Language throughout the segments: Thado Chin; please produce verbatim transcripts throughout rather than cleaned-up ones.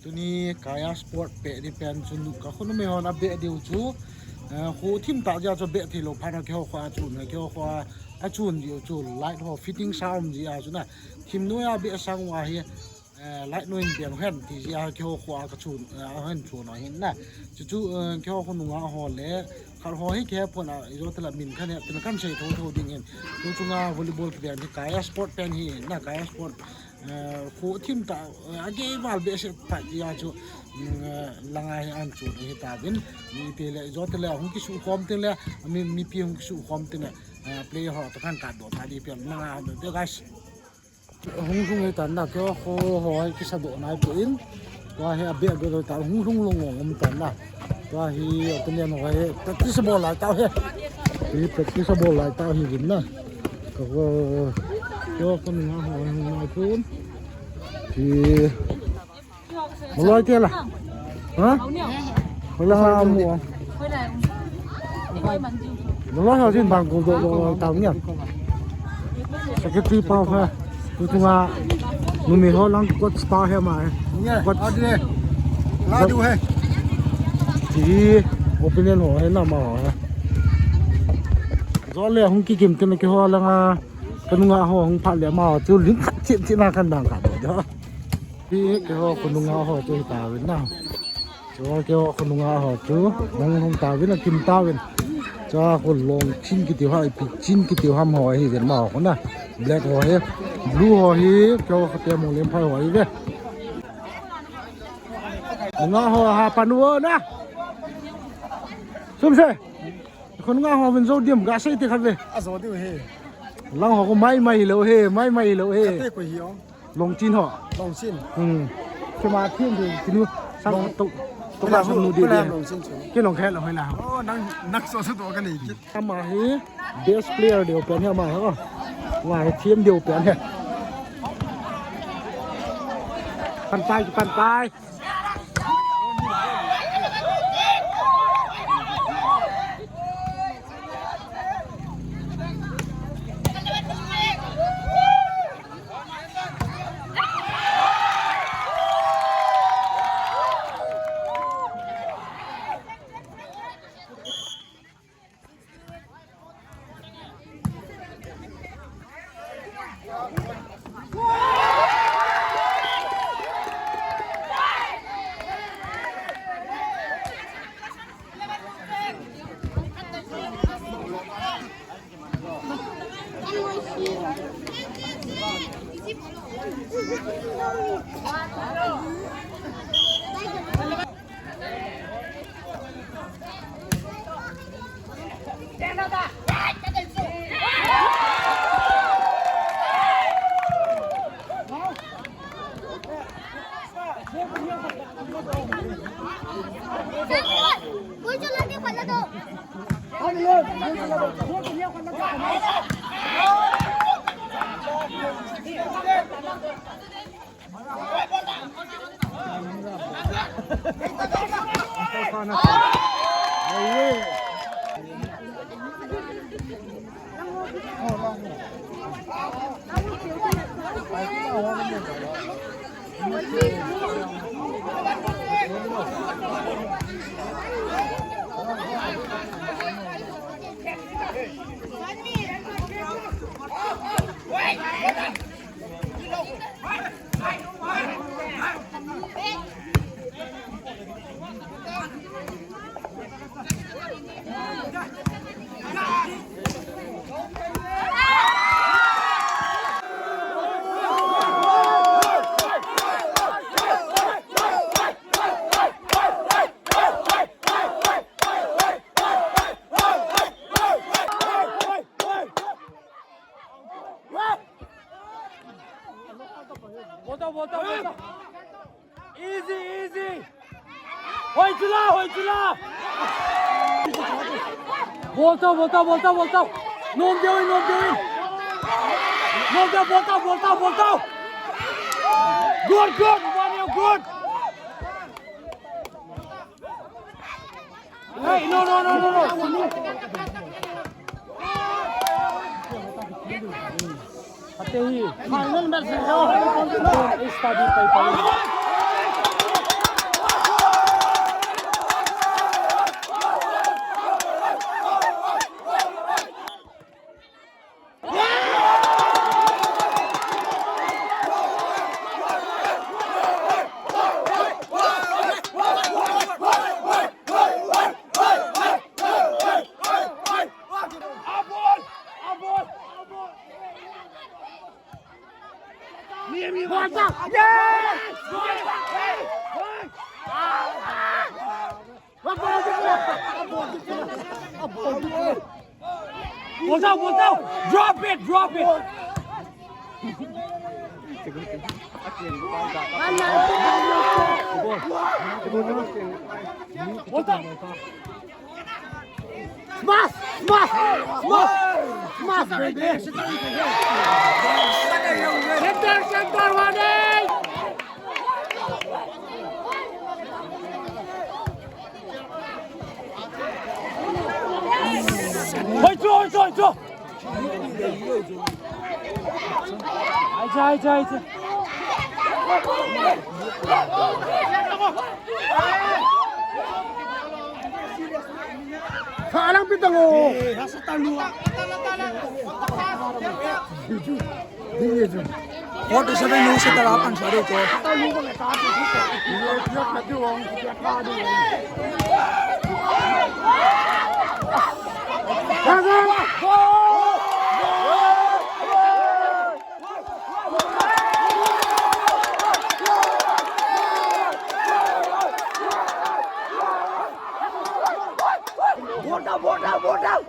Tuni Kaya Sport peh di pen chu nu ka khun me hon a beh diu chu, eh, khu thim ta ja chu beh thei lo phan a keiho kho a chun, keiho kho a chun diu chu light ho fitting sa um ji a chu na thim noi a beh sang uva hi, eh, light noi in beng hen ti ji a keiho kho a ka chun, eh, a hen chun a hin na. Chu chu, eh, keiho kho nunga ho le khat ho hi keiho pon a ijo tela min khan he, tela kan sei tho tho ding hin. Chu chunga volleyball ki beng hi Kaya Sport pen hi na, Kaya Sport. Eh, khu thim ta, eh, a gei val behseh ta tia chu, mm, eh, langa hi an chu hi ta vin, mipi le, jo te le, hung kisu khom te le, mi, mipi hung kisu khom te le, eh, player ho ta kan ka do ta di pi langa ho te guys. Hung hung hi ta na keiho ho hi kisa do nai pi in, tua hi a be a be ta hung hung long long um ta na. Tua hi opponent ho hi practice bol lai tau hi. Hi practice bol lai tau hi vin na. Ka ko, ko ko nunga ho hi hung nai pun. Hi. Maloi tia la. Ha? Hola ha mu. Maloi ha jin bang ko do do tau nia. Secretary pau ha. Tu tunga numei ho lang coach pau he ma he. Nia, coach. Adu he. Ladu he. Hi opponent ho he na ma ho he. Jo le hung kikim te me keiho langa ka nunga ho hung phat le ma ho chu ling chin chin na kan dang ka do. Hi keiho ko nunga ho chu hi ta vin na. Chu keiho ko nunga ho chu hung hung ta vin a kim ta vin. Chu ko long chin kiti ho ipi chin kiti ham ho hi vin ma ho na. Black ho hi, blue ho hi, keiho ko te mo lem phai ho hi ve. Nunga ho ha panu na. Sum se. Ko nunga ho vin jo diam ga sei te khat ve. A jo diu he. Lang ho ko mai mai lo he, mai mai lo he. Ate ko hi o. Long chin ho. Long chin. Hmm. Kima thim de kinu sang to to ka sang nu de. Long chin chu. Ki long khe lo hoi la. Oh, nang nang so so to ka nei ki. Ama hi best player deu pen hi ama hi. Wa hi thim deu pen hi. Pan tai pan tai. Bota, bota, bota. Easy, easy. Hoi chula, hoi chula. Bol tau, bol tau, bol tau, bol tau. Nom deu in, nom deu in. Nom deu, bol tau, bol tau, bol tau. Good, good, Vaniu, good. Hey, no, no, no, no, no. Ate hi. Final match hai. Study pai pai. Ball down, ball down. Drop it, drop it. Ball down. Smash! Smash! Smash! Smash, baby! Center, center, one eight! Hoi, hoi, hoi, hoi! Aija, aija, aija. Salang pitang o. Forty seven nu se tala pan sa do ko. Ball down, ball down, ball down.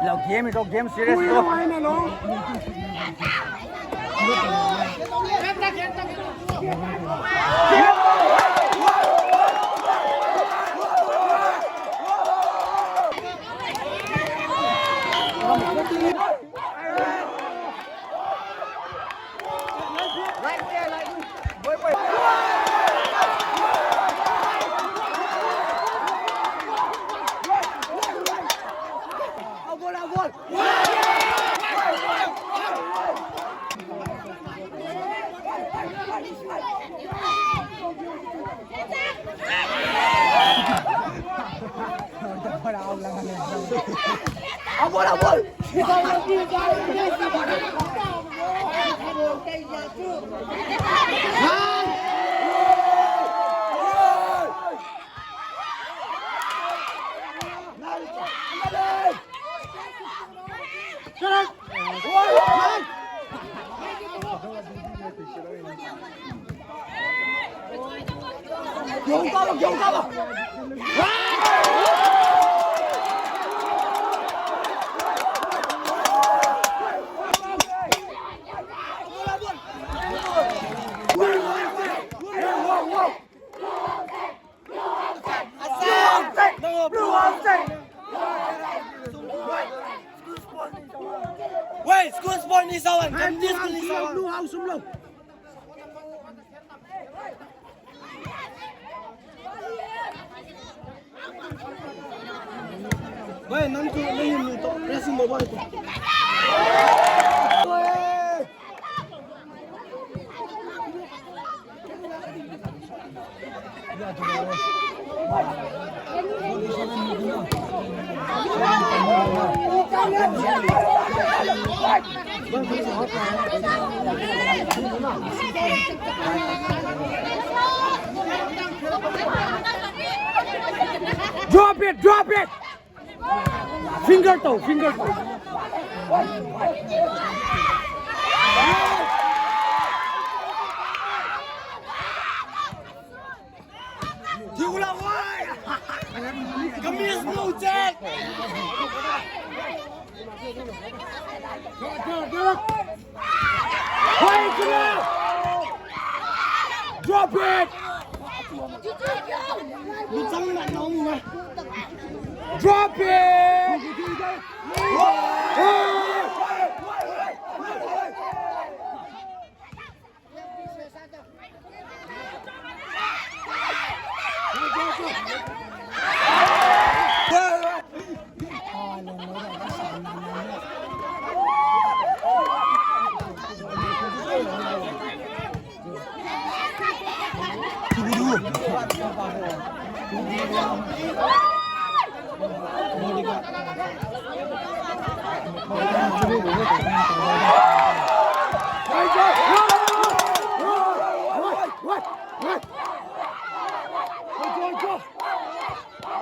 Lo game, lo game serious lo. Abol, abol. Wei, school sport ni sawan, kan ni school ni sawan. Wei, nang tu, nang ni tu, pressing mo boy tu. Drop it, drop it. Finger to, finger to. Diula, why? Kamis no check. Drop it! Luchang na nong na. Drop it!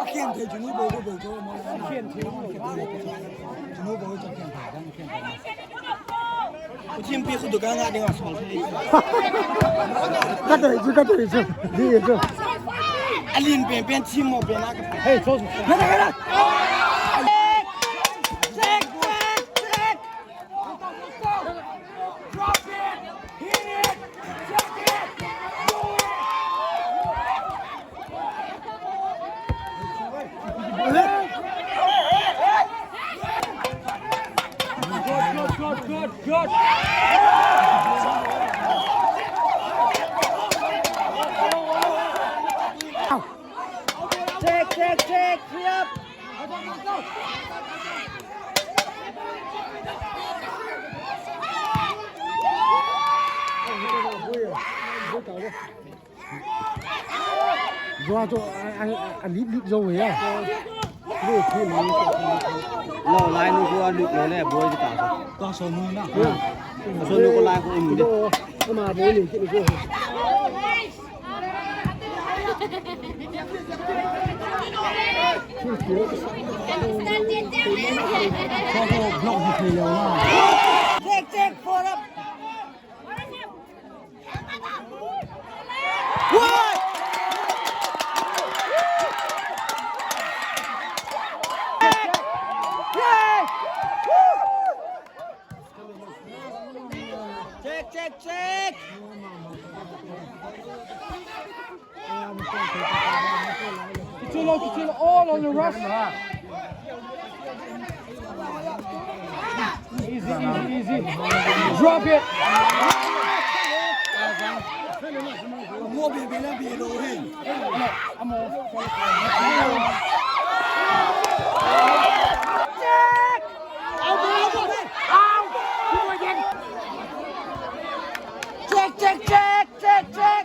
Akhen thei chu nu bol bol chu mo. Akhen thei chu nu bol chu akhen thei dan akhen thei. U thim pi khu dukan nga ding a sol thei. Ka thei chu, ka thei chu. Di chu. Alin pen pen thim mo pen a ka. Hey, so. Na na na. Check, check, check. Good, good, good, good, good. Check, check, check, free up. Jua chu a, a, a, a lit lit jo ya. Lo lai nu ko a lut lo le boi ta. Ka so mu na. So nu ko lai ko um de. Ama boi ni ki ko. Check, check, four up. Check, check, check. Kichilo, kichilo, all on the rush. Easy, easy, easy. Drop it. Check. Check, check, check, check, check.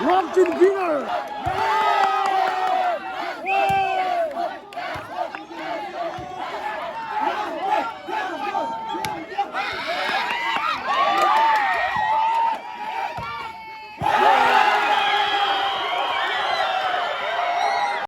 Long to the winner.